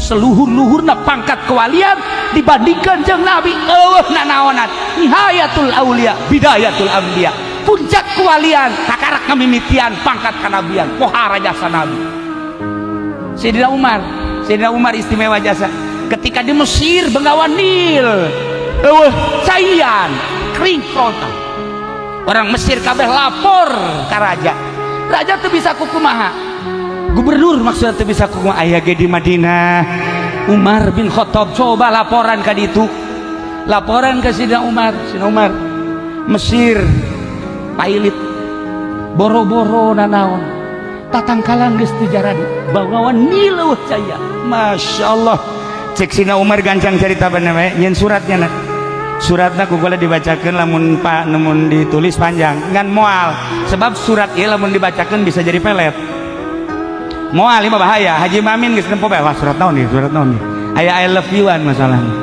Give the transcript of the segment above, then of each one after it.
Seluhur-luhurna pangkat kewalian dibandingkan jeung nabi eueuh nanaonan. Nihayatul aulia, bidayatul anbiya. Puncak kewalian kakarak ngamimitian pangkat kanabian, pohara jasa nabi. Sayyidina Umar, Sayyidina Umar istimewa jasa. Ketika di Mesir, Bengawan Nil eueuh caian, kering kerontang. Orang Mesir kabeh lapor ka raja. Raja tuh bisa kukumaha, gubernur maksudnya tuh bisa kukumaha. Aya ge di Madinah Umar bin Khattab. Coba laporan ka ditu, laporan ke Sidina Umar. Sidina Umar, Mesir pailit, boro-boro nanaon, tatangkalan geus teu jaradi, Bengawan Nil eueuh caian. Masya Allah, cek Sina Umar gancang cerita bener we nyeun suratnya na. Suratna ku kula dibacakeun, lamun pak namun ditulis panjang ngan moal, sebab surat ieu lamun dibacakeun bisa jadi pelet. Moal lima bahaya. Haji Mamin geus nempo bae, wah, surat naon nih, surat naon nih, aya I love you an masalahnya.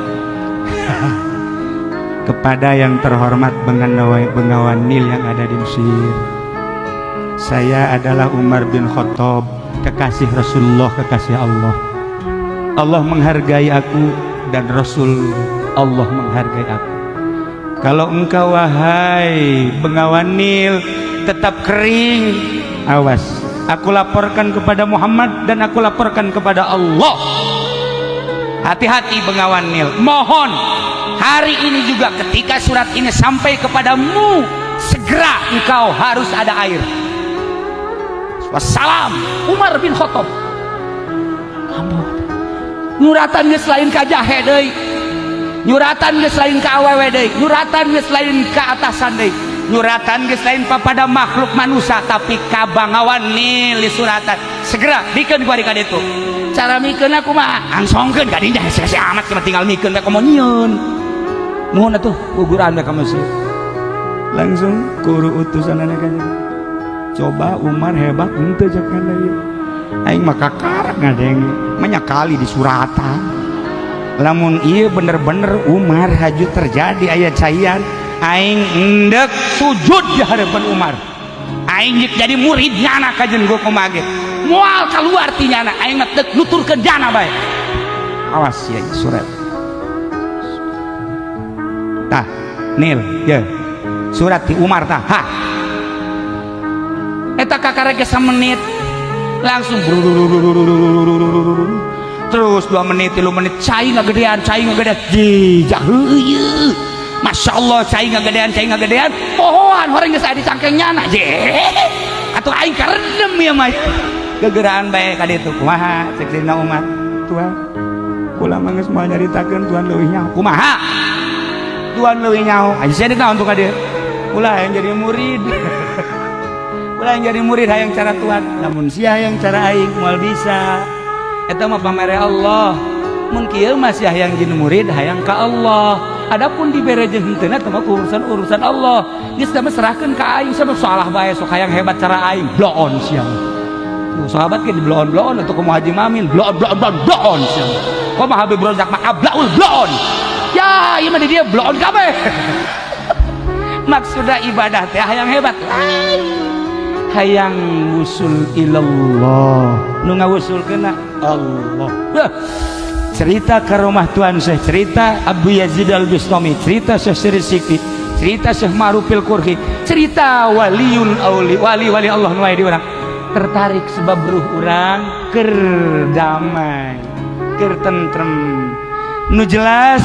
Kepada yang terhormat Bengawan, Bengawan Nil yang ada di Mesir, saya adalah Umar bin Khattab, kekasih Rasulullah, kekasih Allah. Allah menghargai aku dan Rasul Allah menghargai aku. Kalau engkau, wahai Bengawan Nil, tetap kering, awas, aku laporkan kepada Muhammad dan aku laporkan kepada Allah. Hati-hati, Bengawan Nil. Mohon hari ini juga, ketika surat ini sampai kepadamu, segera engkau harus ada air. Wassalam, Umar bin Khattab. Nyuratan geus lain ka jahe deui, nyuratan geus lain ka awewe deui, nyuratan geus lain ka atasan deui, nyuratan geus lain papada makhluk manusia, tapi ka Bangawan Nil suratan. Segera bikeun ku ka ditu. Cara mikeun kumaha? Angsongkeun ka dinya, hese amat cuma tinggal mikeun bae, komo nyieun. Mohon atuh guguran bae ka Mesir. Langsung kuru utusanana kan, coba Umar hebat henteu? Cek ieu aing mah kakarak ngadenge banyak kali di suratan. Lamun iya bener-bener Umar haju terjadi aya caian, aing endek sujud di hadapan Umar. Aing jik jadi murid nyana kajen gua kumaha ge moal keluar ti nyana. Aing mah dek nuturkeun jana bae. Awas ya, surat tah Nil ya, surat ti Umar tah. Ha, eta kakarek ge menit langsung terus 2 menit, 3 menit, cai ngagedean, cai ngagedean, jijak heueuh. Masya Allah, cai ngagedean, cai ngagedean, pohoan horeng geus aya di cangkeng nyana je atuh. Aing karendem ya mah, gegeraan bae ka ditu. Kumaha cek Sayyidina Umar? Tuan, kula mah geus moal nyaritakeun, tuan leuwih nyaho. Kumaha tuan leuwih nyaho? Aja sia naon tuh ka dieu. Kula hayang jadi murid, kula hayang jadi murid, hayang cara tuan. Lamun sia hayang cara aing, moal bisa. Eta mah pamere Allah. Mun kieu mah sia hayang jadi murid, hayang ka Allah. Adapun dibere jeung henteu eta mah urusan urusan Allah. Geus mah serahkeun ka aing, sabab salah bae sok hayang hebat cara aing. Bloon sia. Tuh sahabat ke di bloon bloon atau kumaha? Haji Mamin bloon bloon bloon bloon sia. Kumaha Habib Rozak mah ablaul bloon. Ya, ieu mah di dia bloon kabeh. Maksudna ibadah teh hayang hebat lain, hayang wusul ilallah. Nu ngawusulkeun Allah. Wah, cerita karomah Tuan Syekh, cerita Abu Yazid Al Bistami, cerita Syekh Siri Siki, cerita Syekh Ma'rufil Qurhi, cerita waliul auli, wali-wali Allah nu aya di urang tertarik, sebab ruh urang keur damai, keur tentrem. Nu jelas,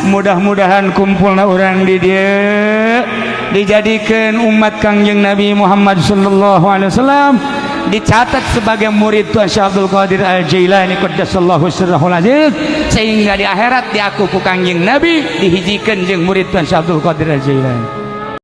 mudah-mudahan kumpulna urang di dieu dijadikan umat Kangjeng Nabi Muhammad sallallahu alaihi wasallam, dicatat sebagai murid Tuan Syekh Abdul Qadir Al Jailani qaddasallahu sirrahul aziz, sehingga di akhirat diaku ku Kangjeng Nabi dihijikeun jeung murid Tuan Syekh Abdul Qadir Al Jailani.